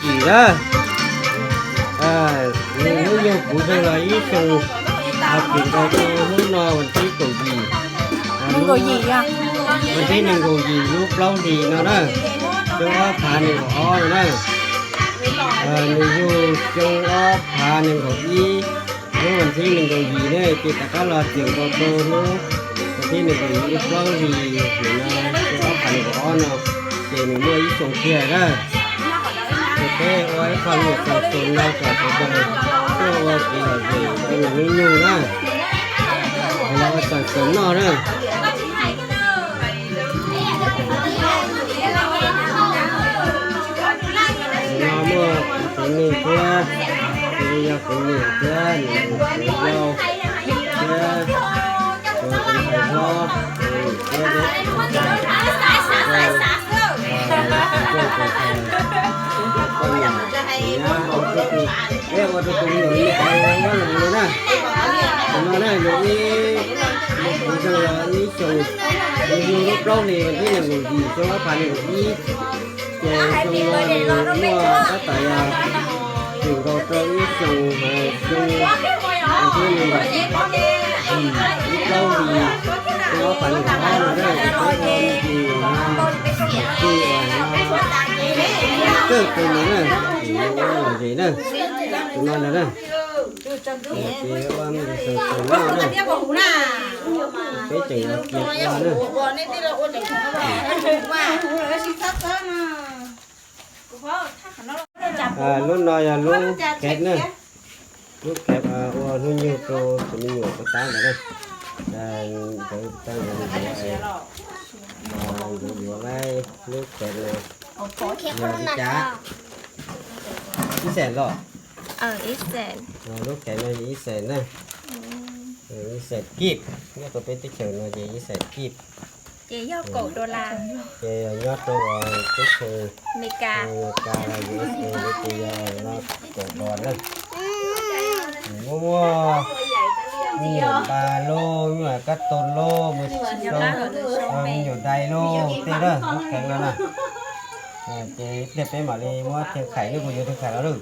Yim na, nws hnub nyoog puv zeeg los ib xyoos, txwm nkaus rau hnub no vas thib kaum yim, nees nkaum yim, vas thib nees nkaum yim lub plaub hlis no na, xyoo ob phav nees nkaum ob no na. Nws yug xyoo ob phav nees nkaum ib, lub vas thib nees nkaum yim ne, ces rov qab los txwm nkaus rau hnub vas thib nees nkaum yim lub plaub hlis no, xyoo ob phav nees nkaum ob no, ces nws muaj ib xyoos kiag na. Ces peb ua ib qho lus xaus xaus no kom sawv daws tuaj ua kev lom zem rau nws hnub nyoog na, los ua xaus xaus noj na. Tus no muaj kuv tus neeg thiab, tus no yog kuv niam thiab nws tus yau thiab tus ntxhais hlob, thiab peb tus ntxhais, tus ntxhais, peb ua rau tus me nyuam li hais ua los na. Tus no na yog ib, ib xyoos, yug lub plaub hlis vas thib nees nkaum yim xyoo ob phav nees nkaum ib, ces xyoo no nws muaj tab tom yog txwm nkaus rau ib xyoos, xyoo vas thib nees nkaum yim lub plaub hlis xyoo ob phav nees nkaum ob no na, ces peb ua me ntsis no, ua me ntsis no, kawg tus nws na, ua lom zem na, tus no ntag na. Ces ua me ntsis xaus xaus noj na, peb tseem yuav cia ua na. Lub no yog lub khev na, lub khev ua hnub nyoog rau tus me nyuam puag ta ntawd na. Nkawd tau yuav, nkawd yuav, nkawd yuav lawm lub khev no yog li cas? Ib xees los? Lub khev no yog ib xees na. Ib xees kib, nyob rau peb teb chaws no ces ib xees kib. Ces yog kaum dollar. Ces nyob rau teb chaws Amelikas los U S A no ces yog no kaum dollar na. Muaj, muaj me nyuam npas lauj, me nyuam kab tooj lauj, me nyuam dais lauj tej na, lub khev no na. Ces pliag peb mam li muab theej khaim, nej puas yuav theej khaim los lawm?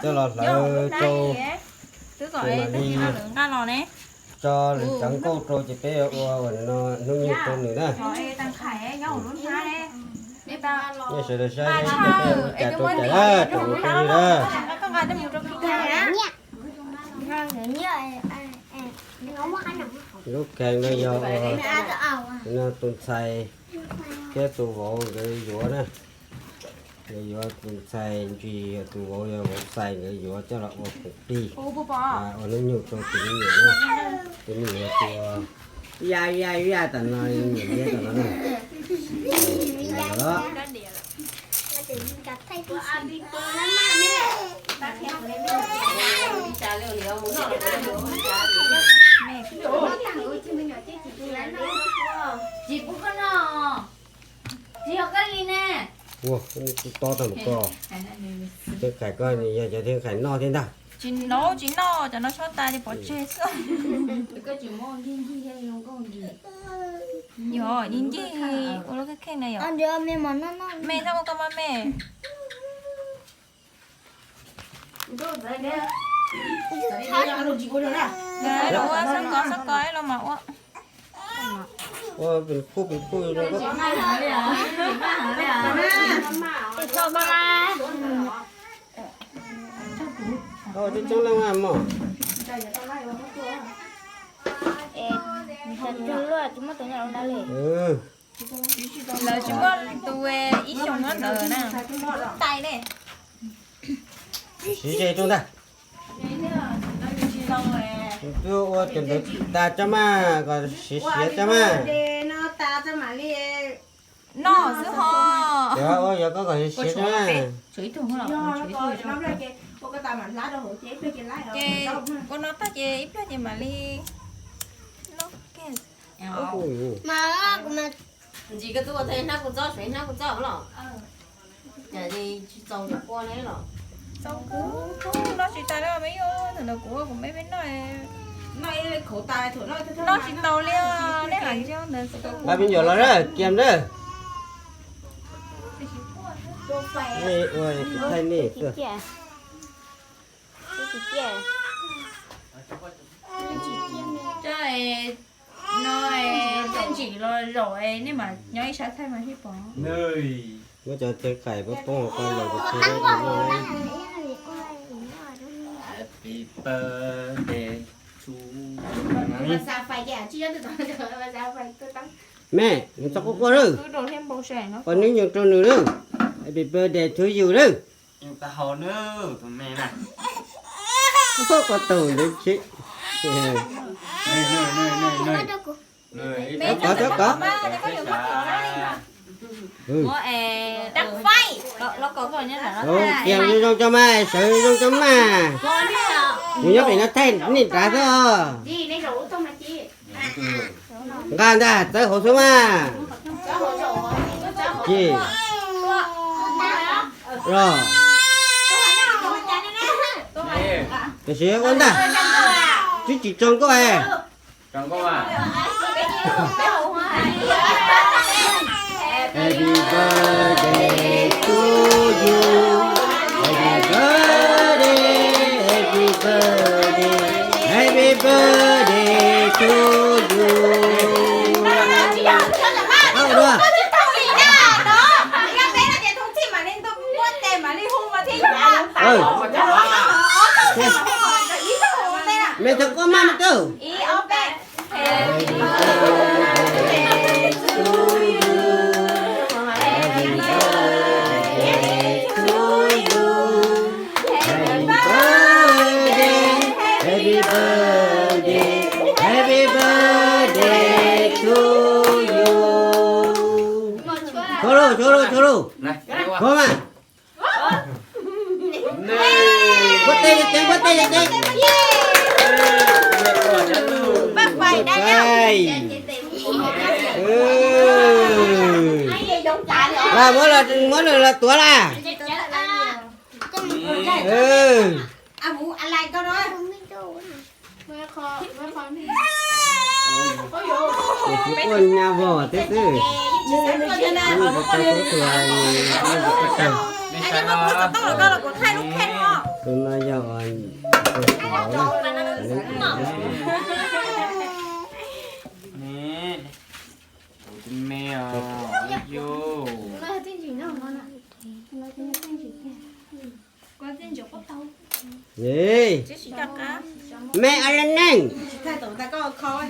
Coj los hlawv rau, ces mam li tso lwm cov nkauj rau ces peb ua ua no hnub nyoog rau nws na. Nej sawv daws saib peb ua cas rau cas na, rau nws peb na. Lub khev no yog ua no tus ntxhais thiab tus vauv nkawd yuav na. Nkawd yuav tus ntxhais ntsis, yog tus vauv, yog vauv xais, nkawd yuav coj los ua khoom plig, ua hnub nyoog rau tus me nyuam na. Tus me nyuam tus ya ya ya tam no, me nyuam liab tam no na. Los tsis pub koj noj. Tsis yog koj li ne. Ua, koj niag tub tob tag mus koj. Theej khaim koj yog cov theej khaim noj thiab ntag. Tsis noj, tsis noj, cov no tshuab tas ces pov tseg xwb. Yog ncig ncig ua lub kheej kheej na yom. Me txhob ua koj maj me. Ua xab kos xab kos los mas ua. Ua pem phuj pem phuj rau koj. Coob coob leej mas mog. Lawv tsis muaj tus ib xyoos no ntawd na. Siv ze rau ntag. Twb ua cov ntawd tas tso mas, kom siav siav tso mas. Noj xwb ho. Ua yog koj kom siav siav tso mas. Ces ua no tag ces ib pliag ces mam li noj. Ntsis koj twb ua tau hnab kuj txob, hnab kuj txob los. Cas tsis txaus ua ne los? Txaus kawg, noj tsis tas li me yom, thaum ntawd kuv ua kuv me me noj. Noj tsis tau li, nej lam ntsia ntawd. Pab me nyuam los na, kiag na. Nej ua kuv thaij nej xwb. Coj no, tej ntsim los zaum nej mam nyob ib sab thaij mas thiaj pom. Muab cov tes qaim poob poob qhov los kuv tsis. Happy birthday to you. Mej, nws txog quaj quaj lawm. Poj nws nyoog rau nws lawm. Happy birthday to you lawm. Tus me na. Quaj quaj taug ntawd tsis. Kov kov kov. Tias zoo zoo cov mas, sawv zoo zoo cov mas. Kuv nyob pem no thaij nej nrad xwb. Nqa ntag, txawb hauv xwb mas. Ces los, tam sim ua ntag, twb tsis tso nkauj. Happy birthday to you. Happy birthday, happy birthday, happy birthday to you. Ua dua. Mej txhob quaj maj maj tau. Happy birthday, happy birthday to you. Tshuav lauj, tshuav lauj, tshuav lauj. Kov mas. Npuaj teg, npuaj teg, npuaj teg. Muab, muab los tuav las. Kuv quaj nyab vog thiab xwb. Tus no yog tus me os. Me a le neeg. Nws kov nws lub happy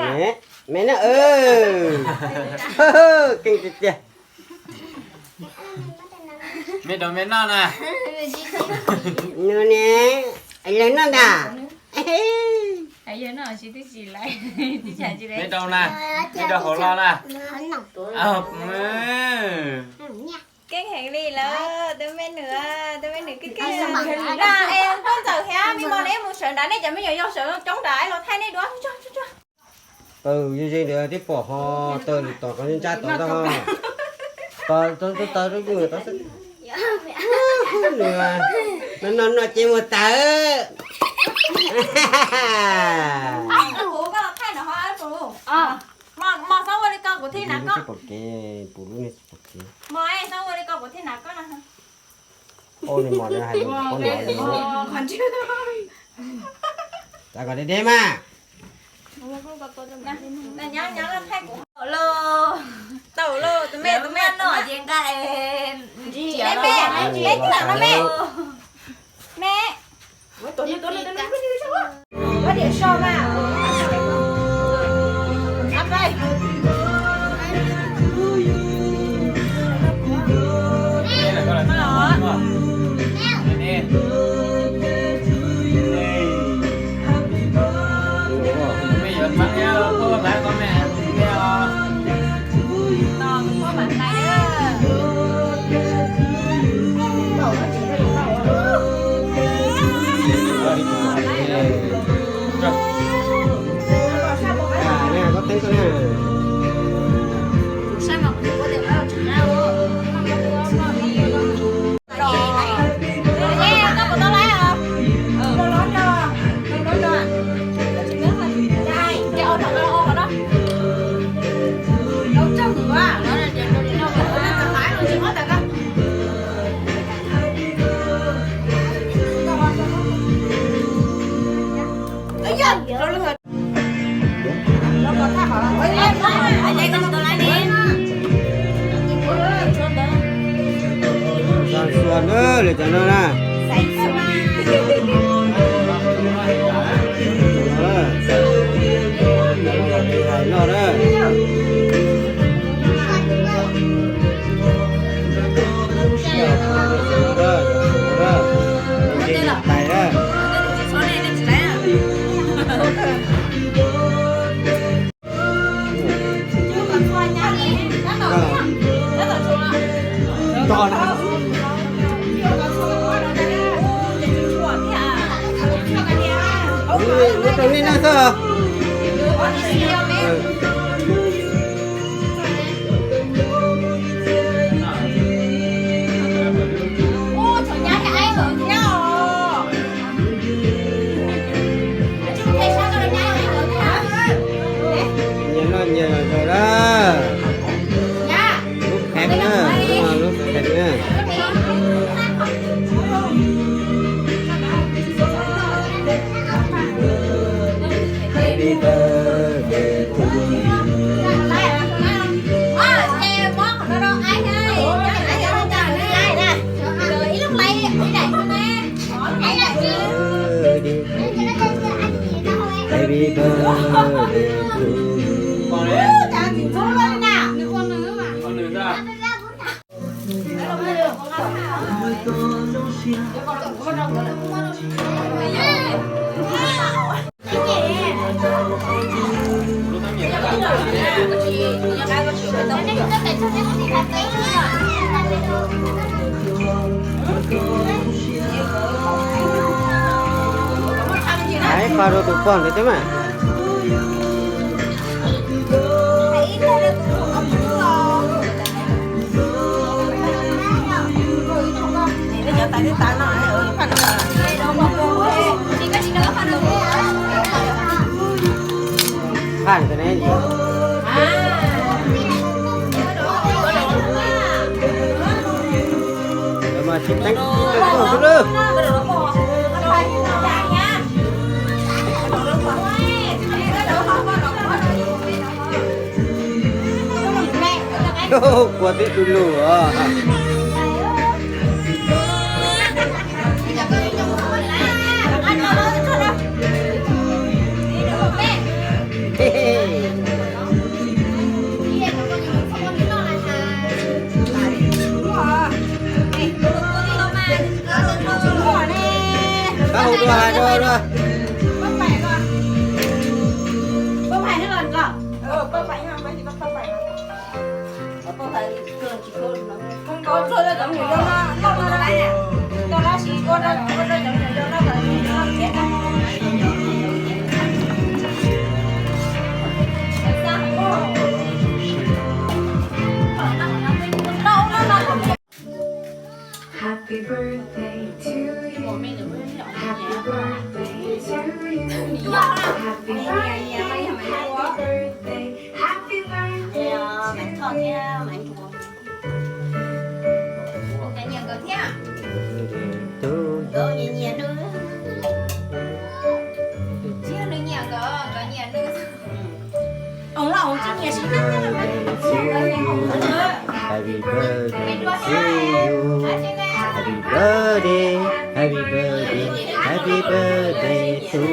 birthday. Me na, keej tiag tiag. Me rau me noj na. Nws ne, yawg noj ntag. Me rau na, me rau hauv los na. Keej heev li lawm, tus me nws, tus me nws keej keej. Es koj ntxawm thiab me mos ne mus sawv nrad, nej cov me nyuam yaus sawv coob nrad los thaij nej dua. Taws ze ze ntawd twb pom ho, taws lwm tom qhov ntsaj tom ntag ho. Tos tos tos tos yus tod xwb. No no no ces mus tawm. Mos, mos, xob ua li ko kuv thiaj hnav koj. Pom kev, pom lub niag pom kev. Mos, xob ua li ko kuv thiaj hnav koj no. Ua li mos no hais lus pom no. Txav kom deb deb mas. Tau lauj, tus me, tus me no ces nqa, me, me, me, me. Lawv cov no na. Hais no na. Tais na. Ua rau nej noj xwb. Nyias noj nyias zog na. Lub pheev na, lub pheev na. Happy birthday to you. Hais qhov rau tus pog ntawd thiab mas. Phaj ntawd ne. Mas tsis teeb tsis teeb xwb lawm. Kua tib du lug os. Pab hu dua hais dua dua. Happy birthday to you. Happy birthday to you. Happy birthday, happy birthday, happy birthday to you. Happy birthday to you. Happy birthday, happy birthday, happy birthday to you.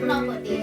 no puas tim?